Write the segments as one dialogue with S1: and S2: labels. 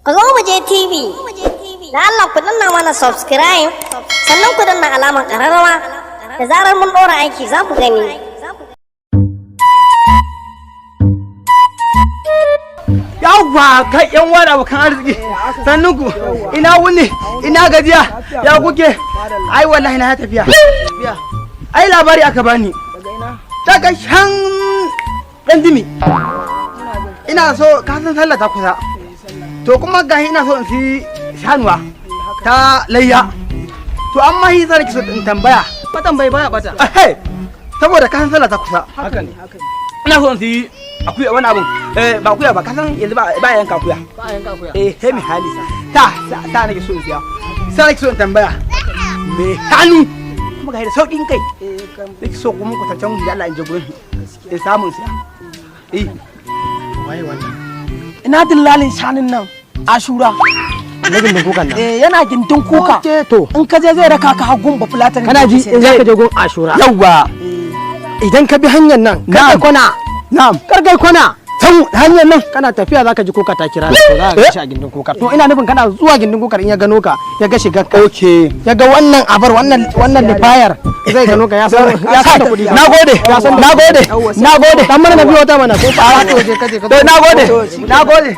S1: Ku zo mu je TV. Da Allah ku danna mana subscribe, sannan ku danna alamar ƙararrawa. Da zarar mun ɗora aiki za ku gani.
S2: Yawwa, kai yan wani abokan arziki, sannun ku, ina wuni, ina gajiya, ya kuke? Ai wallahi na tafiya. Ai labari aka bani daga shan dan dimi. Ina so ka san sallah ta kusa, to kuma gahi ina so in fi shanuwa ta layya. To amma hi sai so in tambaya.
S3: Batan bai baya bata.
S2: Saboda ka san sallah ta kusa.
S3: Haka ne.
S2: Ina so in fi akuya, wani abun, eh, ba akuya ba, ka san yanzu ba yanka akuya.
S3: Ba yanka akuya.
S2: Eh, he mi hali ta ta nake so in siya, sai nake so in tambaya me hannu kuma ga da saukin kai.
S3: Eh kan.
S2: Nake so kuma ku tantan da Allah in je gurin in samu in siya. Eh, waye wannan?
S3: Ina dillalin shanun nan Ashura.
S4: Na gindin kukan nan?
S3: Eh, yana gindin kuka.
S4: Okay, to.
S3: In ka je zai raka ka hagun ba fulatan.
S4: Kana ji, in zaka je gun Ashura,
S2: Yawwa.
S4: Idan ka bi hanyar nan, kar kai kwana.
S2: Na'am.
S4: Kar kai kwana.
S2: San hanyar nan.
S4: Kana tafiya zaka ji kuka ta kira, to za ka ga shi a gindin kukar. To ina nufin kana zuwa gindin kukar, in ya gano ka, ya ga shigar ka,
S2: Okay.
S4: ya ga wannan abar, wannan lifayar, zai gano ka, ya san da kuɗi.
S2: Nagode, nagode, nagode.
S4: Dan mana na biyo ta mana ko ba to je kaje ka.
S2: To nagode, nagode.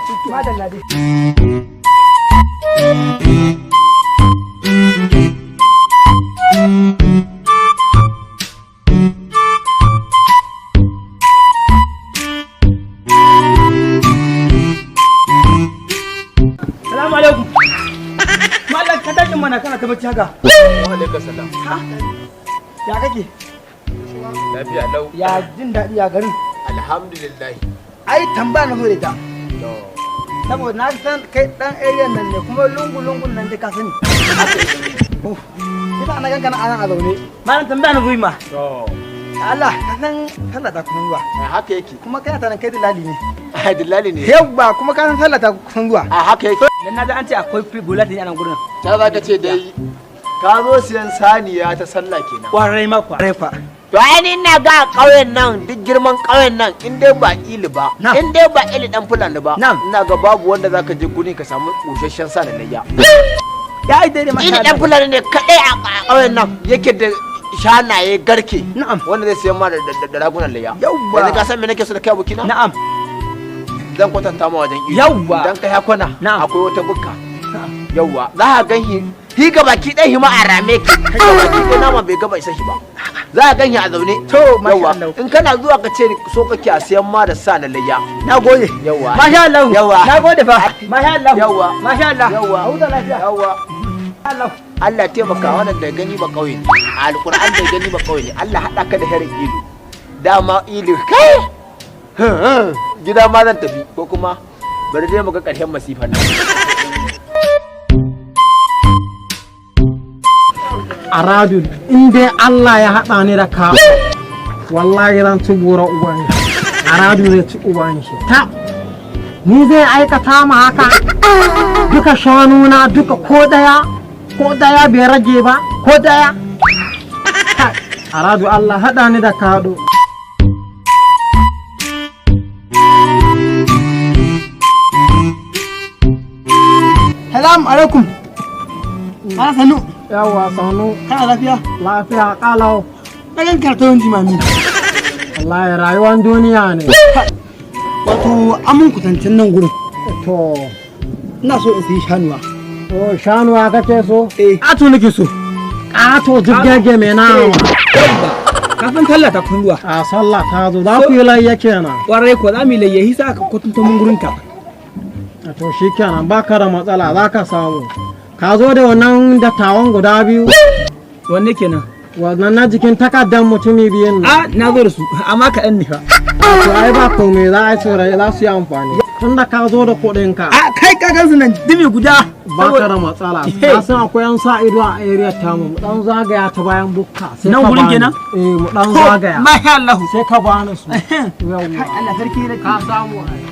S2: Salamu alaikum. Mallam, ka tashi mana, kana ta bacci haka.
S5: Wa alaikum salam.
S2: Ya kake?
S5: Lafiya lau.
S2: Ya jin daɗi, ya garin?
S5: Alhamdulillah.
S2: Ai tambaya na zo da ita.
S5: To.
S2: Saboda na san kai dan area nan ne, kuma lungu lungun nan dai ka sani. Ita na ganka na anan a zaune. Malam, tambaya na zo yi ma.
S5: To.
S2: Allah, ka san sallah ta kusan zuwa.
S5: A haka yake.
S2: Kuma kana tanan kai dillali ne.
S5: A dillali ne.
S2: Yawwa, kuma ka san sallah ta kusan zuwa.
S5: A haka yake.
S2: Dan na ji an ce akwai bulati a nan gurin.
S5: Ta za ka ce dai ka zo siyan saniya ta sallah kenan.
S2: Kwarai ma, kwarai fa.
S5: To ai ni ina ga ƙauyen nan, duk girman ƙauyen nan, in dai ba ili ba,
S2: Na'am.
S5: in dai ba ili dan fulani ba,
S2: Na'am.
S5: ina ga babu wanda zaka je guri ka samu ƙosasshen sa da layya.
S2: Ya ai daidai, masha
S5: Ili dan
S2: Allah.
S5: fulani ne kadai a ƙauyen nan yake da shanaye garke.
S2: Na'am.
S5: Wanda zai siyan ma da ragunan layya.
S2: Yawwa.
S5: Yanzu ka san me nake so da kai, abokina?
S2: Na'am.
S5: Zan kwatanta ma wajen iyo.
S2: Yawwa.
S5: Idan ka yakwana,
S2: Na'am.
S5: akwai wata bukka. Yawwa, za ka gan shi hi ga baki ɗaya hi ma a rame ki. Ga baki ɗaya nama bai gaba isa shi ba. Za ka gan shi a zaune.
S2: To, masha
S5: Yawwa.
S2: Allah.
S5: In kana zuwa ka ce so kake a siyan ma da sa na layya.
S2: Na gode.
S5: Yawwa.
S2: Masha Allah.
S5: Yawwa.
S2: Na gode fa. Masha Allah.
S5: Yawwa.
S2: Masha Allah.
S5: Yawwa.
S2: A huta lafiya.
S5: Yawwa.
S2: Allah.
S5: Allah taimaka, wannan da gani ba kauye ne. A Alƙur'an da gani ba kauye ne. Allah haɗa ka da herin ilu. Dama ilu kai. Gida ma zan tafi ko kuma bari dai mu ga ƙarshen masifan nan.
S4: Aradu, in dai Allah ya haɗa ni da ka, wallahi zan ci gora uban shi. Aradu zai ci uban shi ta. Ni zai aikata ma haka? Duka shanuna duka, ko daya ko daya bai rage ba, ko daya. Kai, Aradu, Allah haɗa ni da kaɗo.
S2: Salamu alaikum. Ana sanu.
S4: Yawa, sanu.
S2: Kana lafiya?
S4: Lafiya kalau.
S2: Na gan karton jimami.
S4: Wallahi rayuwar duniya ne.
S2: Wato amun kutancin nan gurin.
S4: To.
S2: Ina so in sayi shanuwa.
S4: To, shanuwa kake so?
S2: Eh. Ato nake so.
S4: Ƙato jibgege mai nama.
S2: Ka san sallah ta kusan zuwa.
S4: A sallah ta zo, za ku yi layya kenan.
S2: Kwarai ko, za mu yi layyahi, sa aka kwatanta mun gurin ka.
S4: To shi kenan, baka da matsala, za ka samu. Ka zo da wannan dattawan guda biyu?
S2: Wanne kenan?
S4: Wannan na jikin takardar mutumi biyun nan.
S2: A na zo da su, amma kaɗan ne fa.
S4: To ai ba komai, za a yi tsirrai za su yi amfani tunda ka zo da kuɗin ka.
S2: A kai, ka gansu nan dimi guda.
S4: Ba ka da matsala. Ka san akwai yan sa ido a area tamu, mu dan zagaya ta bayan bukka sai
S2: Nan
S4: ka
S2: gurin
S4: bani.
S2: kenan?
S4: Eh, mu dan zagaya.
S2: Masha Allah.
S4: Sai ka bani su. Yawwa.
S2: Kai, Allah sarki ne.
S4: Ka samu ai.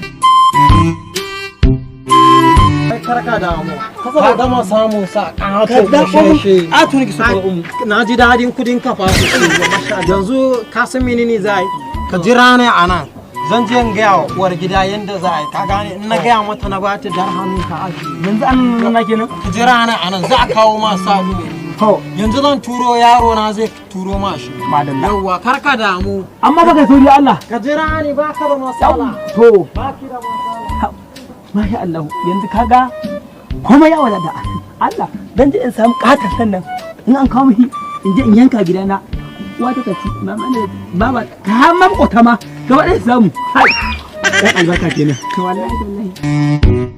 S4: Kai, karka damu, ka gama samun sa ƙato ƙoshashe.
S2: Ato nake so ka umu.
S4: Na ji daɗin kudin ka fa sosai. Yanzu ka san menene za a yi? Ka jira ne a nan. Zan je in gaya wa uwar gida yanda za a yi, ka gane, in na gaya mata na bata darhamin ka aji.
S2: Yanzu an nuna kenan.
S4: Ka jira ni anan, za a kawo ma sadu.
S2: To.
S4: Yanzu zan turo yaro na, zai turo ma shi.
S2: Madalla.
S4: Yawwa, kar ka damu.
S2: Amma baka sauri Allah.
S4: Ka jira ni, baka da matsala.
S2: To.
S4: Baki da matsala.
S2: Masha Allah, yanzu kaga komai ya wadata. Allah, dan je in samu katon sannan in an kawo mishi in je in yanka gidana. Uwa ta tafi, mama ne, baba ka har ma makota ma gaba ɗaya su samu. Hai. Dan albarka kenan. Wallahi wallahi.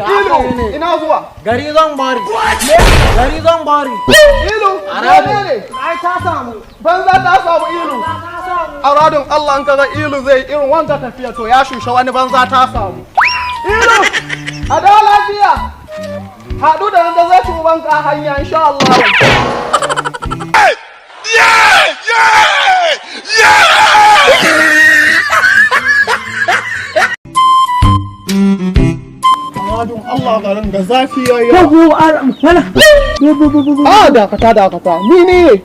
S6: Ilu, ina zuwa.
S4: Gari zan bari. Gari zan bari.
S6: Ilu,
S4: Aradu.
S6: ne?
S4: Ai ta samu.
S6: Banza ta samu ilu. Aradun Allah, in kaga ilu zai irin wanga tafiya, to ya shushe wani banza ta samu. Ilu, a dawo lafiya. Haɗu da wanda zai ci ubanka a hanya insha Allah. Aradun Allah, garin da zafi yayi.
S2: Ko wala. Ko.
S6: Ah, dakata dakata. Ni ne.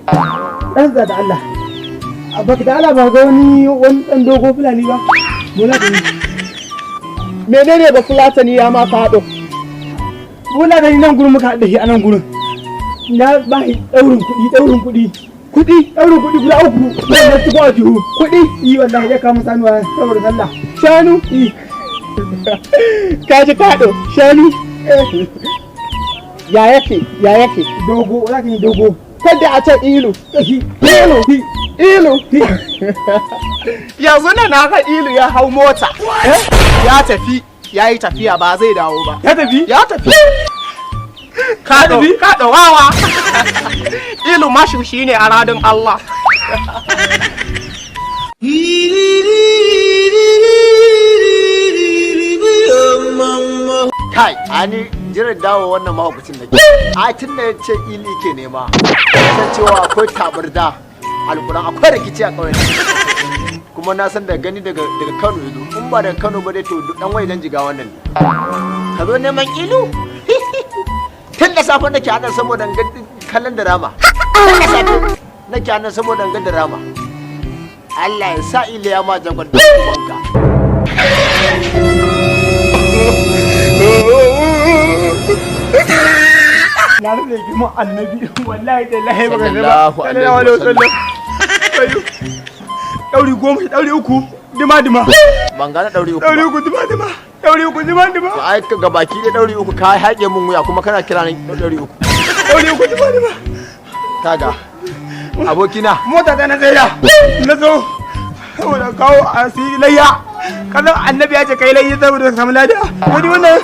S2: Dan da Allah. Baka da Allah ba ga wani dan dogo fulani ba. Bola da ni.
S6: Menene ba Fulatani ya ma faɗo?
S2: Bola da ni nan gurin muka haɗa shi a nan gurin. Na ba shi ɗaurin kuɗi, ɗaurin kuɗi. Kuɗi, ɗaurin kuɗi guda uku. Wannan tuko a jihu. Kuɗi, yi wallahi ya kama sanuwa saboda sallah.
S6: Shanu?
S2: Yi.
S6: Ka ji faɗo?
S2: Shanu.
S6: Ya yake? Ya yake?
S2: Dogo, za ka yi dogo.
S6: Kada a ce ilu.
S2: Ilu.
S6: Ilu. Ilu. Yanzu nan na ga ilu ya hau mota. Ya tafi. Ya yi tafiya, ba zai dawo ba.
S2: Ya tafi?
S6: Ya tafi. Ka tafi? Ka wawa. Ilu mashushi ne a radin Allah.
S5: Kai, ani jiran dawo wannan mahaukacin nake. A tun da ya ce ili ke nema, san cewa akwai tabarda, alkuran akwai rikici a ƙauyen. Kuma na san daga gani daga Kano yazo. In ba daga Kano ba dai, to dan waye dan jiga wannan ne. Ka zo neman ilu? Tun da safe nake anan saboda in ga kallon drama. Tun da safe nake anan saboda in ga drama. Allah ya sa ili ya ma jagon da ubanka.
S2: Na rage girman annabi, wallahi da lahi baka sai ba.
S5: Sallallahu alaihi wasallam.
S2: Ɗauri 10, ɗauri uku, dima dima.
S5: Ban gane ɗauri uku
S2: Ɗauri
S5: ba.
S2: uku dima dima. Ɗauri uku dima dima.
S5: To ai ga baki da ɗauri uku ka haƙe mun wuya, kuma kana kira ni ɗauri uku.
S2: Ɗauri uku dima dima.
S5: Kaga abokina.
S2: Mota ta na tsaya. Na zo. Saboda kawo a siyi layya. Kazan annabi ya ce kai layya saboda ka samu lada. Wani wannan.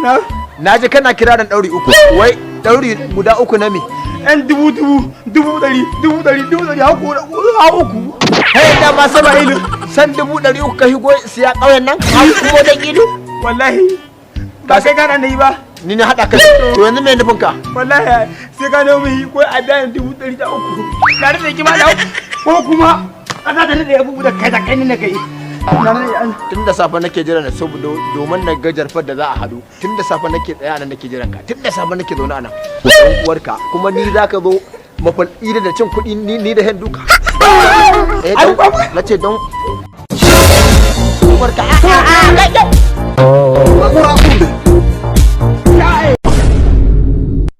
S2: Na
S5: Na ji kana kira da ɗauri uku. Wai ɗauri guda uku na me?
S2: Yan dubu dubu, 100,000, 100,000, 100,000, har uku.
S5: Hey, da ma sama ilu. San 300,000 ka higo siya ƙauyen nan? Har kuma dan ilu?
S2: Wallahi. Ba kai kana da yi ba.
S5: Ni na haɗa ka. To yanzu me nufin ka?
S2: Wallahi sai ka nemo yi ko a biya ni 300,000. Na rasa kima da ko kuma ƙasa ta nade abubu da kai da kai ne na kai. Na rasa an
S5: Tun da safe nake jira na saboda domin na ga jarfar da za a haɗu. Tun da safe nake tsaya nan nake jiran ka. Tun da safe nake zaune a nan. Dan uwarka kuma ni za ka zo mafal da cin kuɗi ni da hen duka. Eh, don na ce don uwarka.